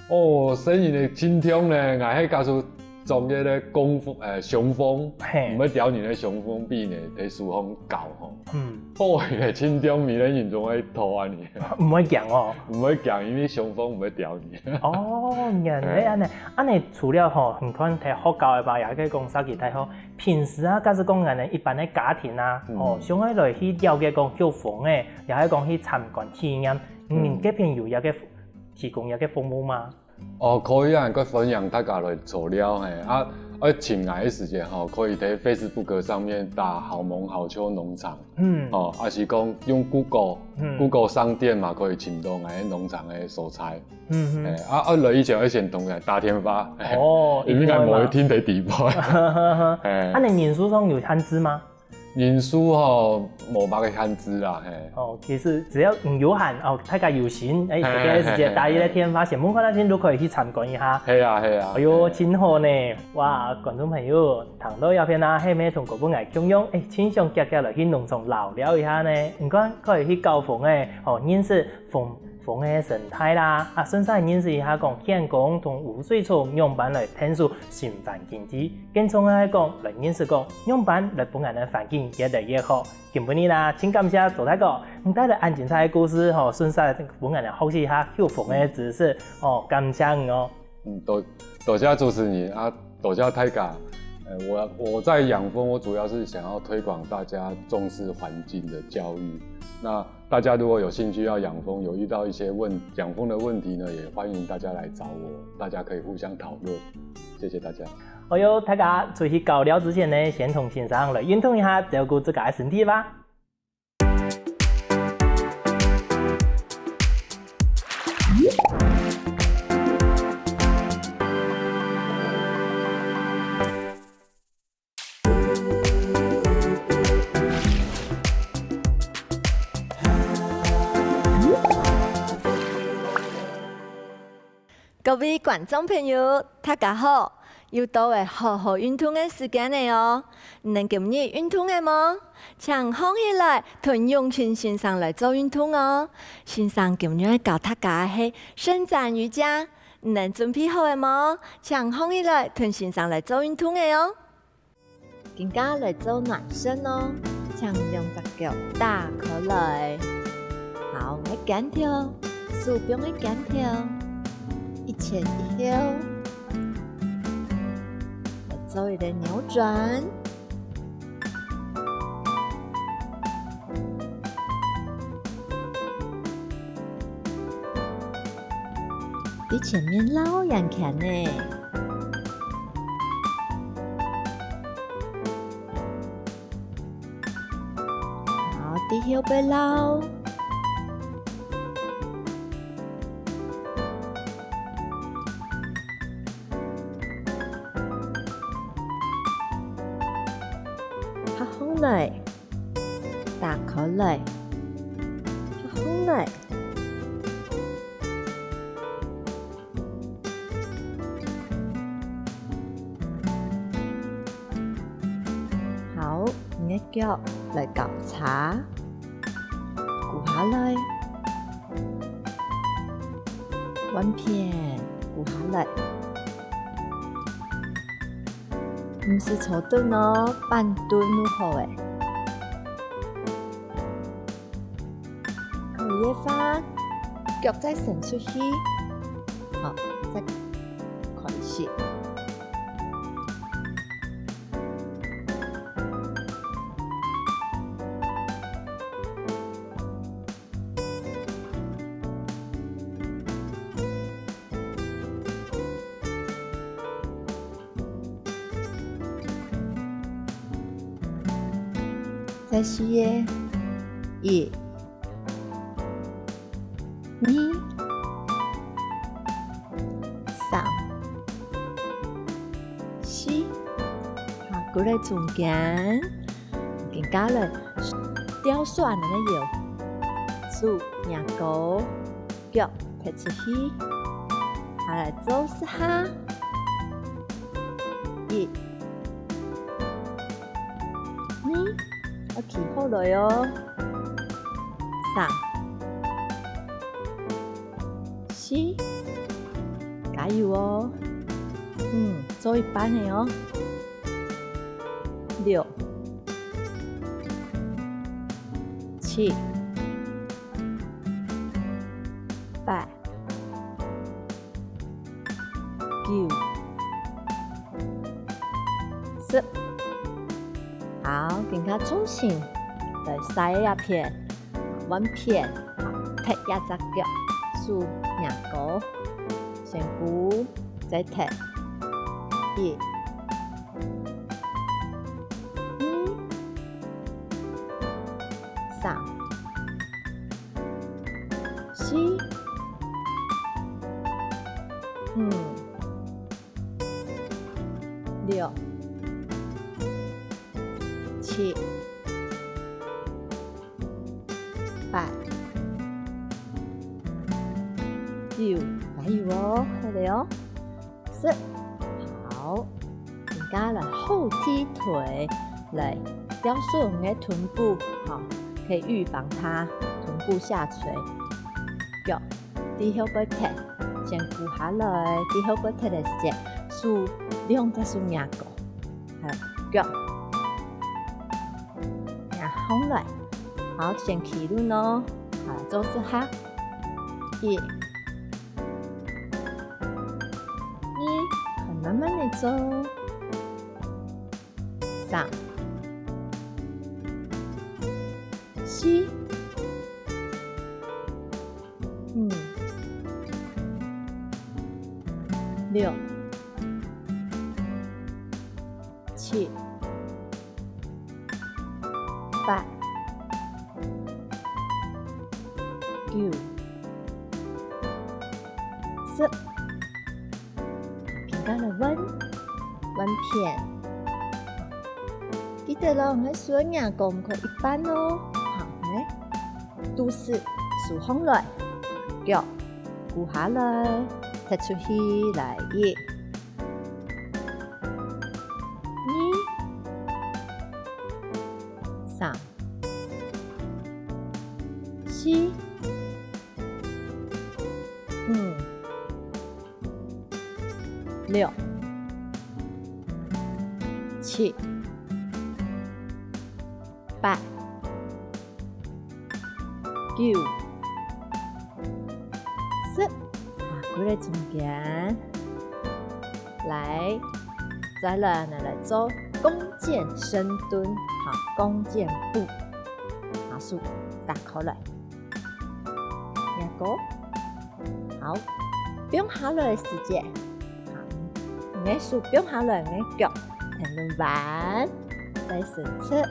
哦，細人仔盡暢呢，𠊎係假使 做个咧工蜂，誒，雄蜂，嘿。毋會叮人个雄蜂，分佢等在樹上搞吼。嗯。好个，盡暢，每個人總會討恁呢。毋會驚哦。毋會驚，因為雄蜂毋會叮人。哦，原來恁呢。嘿。恁呢除了吼，你看在學校个吧，也可以講社區大學，平時啊，假使講𠊎等一般个家庭啊，嗯。哦，想愛來去了解講畜蜂个，也係講去參觀體驗，嗯，嗯。這片有這個提供這個服務嗎？ 哦，可以啊，𠊎歡迎大家來坐尞，嘿。啊，愛尋𠊎个時節吼，可以在Facebook上面打好萌好峁農場，嗯。哦，還是講用Google，嗯。Google商店嘛，可以尋到𠊎个農場个所在。嗯哼。嘿，啊，愛來以前愛先同𠊎打電話，嘿，哦，因為𠊎無一定在底背。一定會嘛。嘿。啊，你人數上有限制嗎？ 人數吼，無麼个限制啦，嘿。哦，其實只要你有閒，哦，大家有心，誒，嘿，這個時節，嘿，嘿，打一個電話，嘿。先問看下先，都可以去參觀一下。係啊，係啊，哎喲，嘿。真好呢！哇，觀眾朋友，聽到這片啊，係毋係同𠊎等共樣，誒，盡想遽遽來去農場尞尞一下呢？你看，可以去搞蜂仔，哦，認識蜂 蜂个生態啦，啊，順續認識一下講，天公同烏水草仰般來𢯭手循環經濟。更重要个講，來認識講，仰般來分𠊎等環境越來越好。今晡日啦，盡感謝周大哥，你帶來恁精彩个故事吼，順續分𠊎等學習一下畜蜂个知識，哦，感謝你哦。 嗯，多，多謝主持人啊，多謝大家。呃，我，我在養蜂，我主要是想要推廣大家重視環境的教育。那大家如果有興趣要養蜂，有遇到一些問，養蜂的問題呢，也歡迎大家來找我，大家可以互相討論。謝謝大家。哎喲，大家出去搞尞之前呢，先同先生來運動一下，照顧自家个身體吧。 各位觀眾朋友，大家好！又到了好好運動个時間了哦！你等今日運動了無？請䟘起來，同永清先生來做運動哦！先生今日愛教大家个係伸展瑜伽，你等準備好了無？請䟘起來，同先生來做運動了哦！ 今下來做暖身哦，請兩隻腳打開來，好，來肩頭，手放个肩頭，一前一後，來做一個扭轉。在前面繞圓圈呢。 好，在後背繞。合䟘來，打開來，合䟘來。 好，你个腳來交叉，跍下來，換片，跍下來。毋使坐等哦，半蹲就好咧。可以个話，腳再伸出去，好，再開始。 再試一，一、二、三、四，好，過來中間，緊跟來吊手恁樣搖，手擎高， 腳踢出去，下來做十下。一、二，愛企好來哦。三、四，加油哦！嗯，做一半个哦。六、七、八、 九、十。好，今下重心來使這片，換片，踢這隻腳，手擎高，先跍，再踢。一、二、三、 四、五、六、七、八、九，加油哦，好了哦。 十。好，今下來後踢腿，來吊手个臀部，好，可以預防它臀部下垂。腳，在後背踢，先跍下來，在後背踢个時節，手兩隻手擎高，好，腳，擎䟘來，好，先企穩哦，好，做十下，一、 二，很慢慢地做。三、四、五、六、七、八、九、十。 今下來換，換片。記得哦，𠊎手个擎高毋可以一半哦。好，來，肚屎收䟘來，腳跍下來，踢出去，來，一、二、三、四、 五、六、七、八、九、十。啊，過來中間。來，再來，來，來做弓箭深蹲，好，弓箭步。好，手打開來。 這個。好，放下來个時節，好，你个手放下來，你个腳跈等彎，再伸直，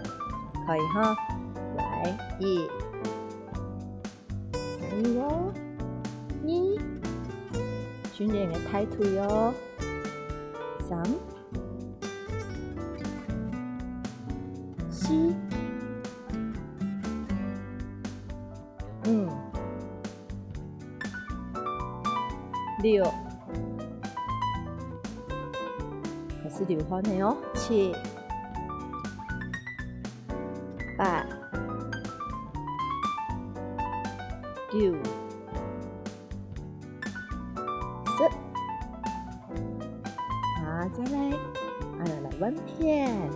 可以哈。來，一，加油哦！二，訓練你个大腿哦。三、四、 五、六，開始流汗了哦。七、八、九、十。啊，再來，啊，來，來，換片，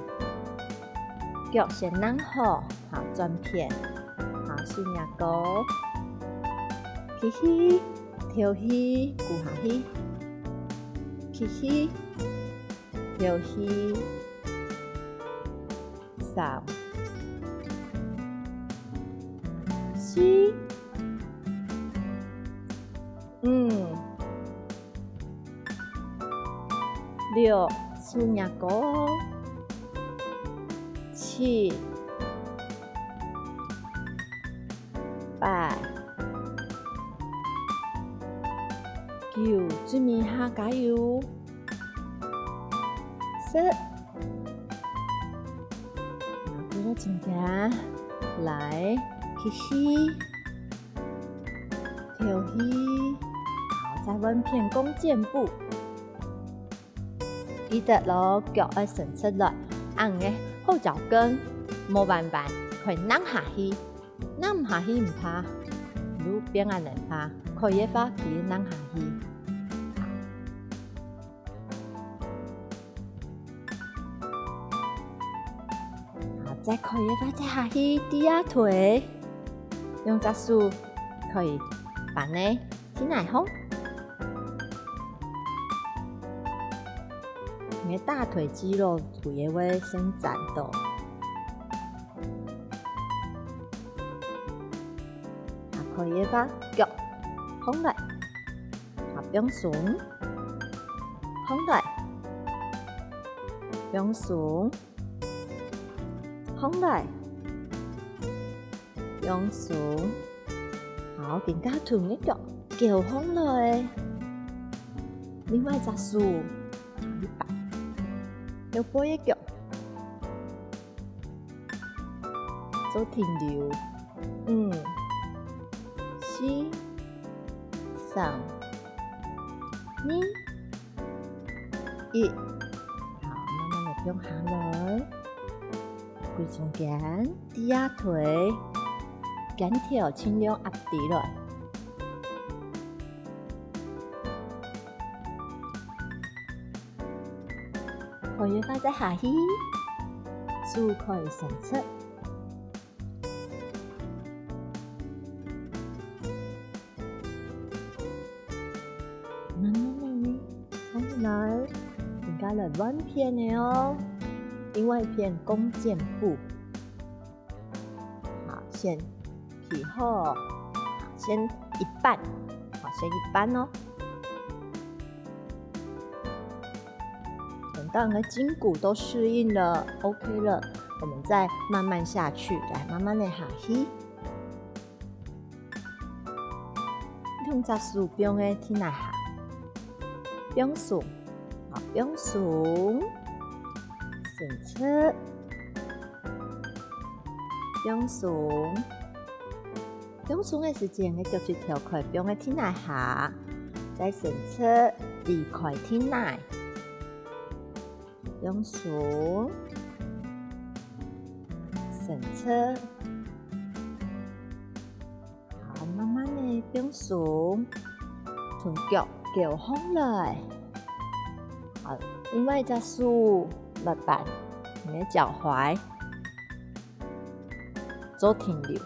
腳先㧯好，好轉片，好手擎高，吸氣，敨氣，跍下去，吸氣，敨氣，三、四、五、六，手擎高，七、八、九，最尾下加油，十。好，過來中間，來，吸氣，敨氣，好，再換片弓箭步。 記得咯，腳愛伸直來，恁樣个後腳跟無彎彎，可以㧯下去。㧯毋下去毋怕，就變恁樣怕，可以个話，記得㧯下去。好，再可以个話，再下去，低壓腿，用隻手可以扳个 地泥項。你个大腿肌肉就會伸展到。啊，可以个話，腳䟘來，啊，放鬆，䟘來，放鬆，䟘來，放鬆。 好，更加同个腳勾䟘來。另外一隻手，下一擺，右背个腳，做停留。五、四、三、二、一。好，慢慢个放下來。歸中間，低壓腿，肩頭盡量壓低來。可以个話再下去，手可以伸直。 慢慢个，慢慢來，這下來換片个哦，另外一片弓箭步。好，先企好，好，先一半，好，先一半哦。等到你的筋骨都適應了，OK了，我們再慢慢下去，來，慢慢的下去。 兩隻手放个地泥下，放鬆，好，放鬆，伸直，放鬆，放鬆个時節，你腳趾頭可以放个地泥下，再伸直，離開地泥。 放鬆，伸直。好，慢慢个放鬆，同腳勾䟘來。好，另外一隻手來扳你个腳踝，做停留。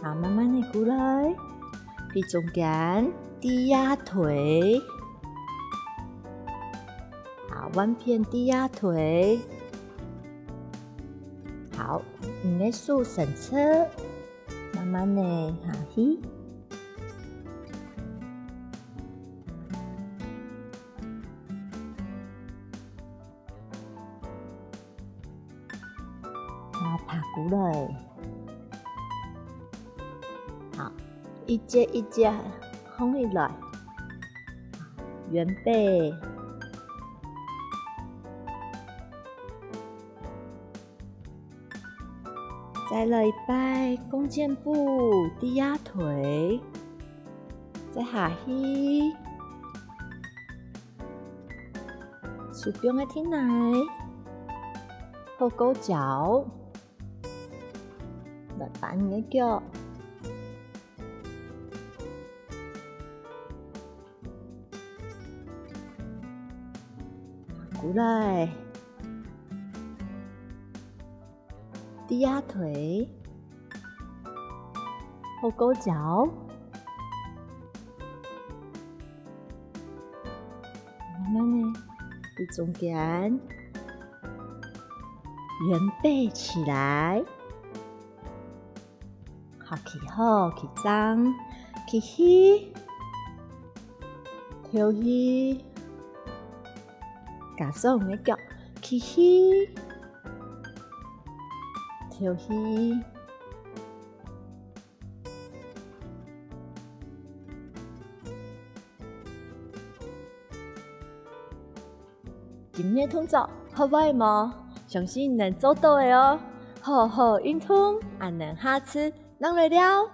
好，慢慢个過來，對中間，低壓腿。好，換片低壓腿。好，你个手伸直，慢慢个下去。 好，爬過來。好，一節一節䟘起來。圓背。再來一擺弓箭步，低壓腿。再下去。 手放个地泥，好勾腳，來翻你个腳。 過來，低壓腿，後勾腳，慢慢的，對中間，圓背起來。 好，企好，企正，吸氣，敨氣，加上你个腳，吸氣，敨氣。 今日動作學會無？相信你能做到个哦！好好運動，恁呢下次正來尞。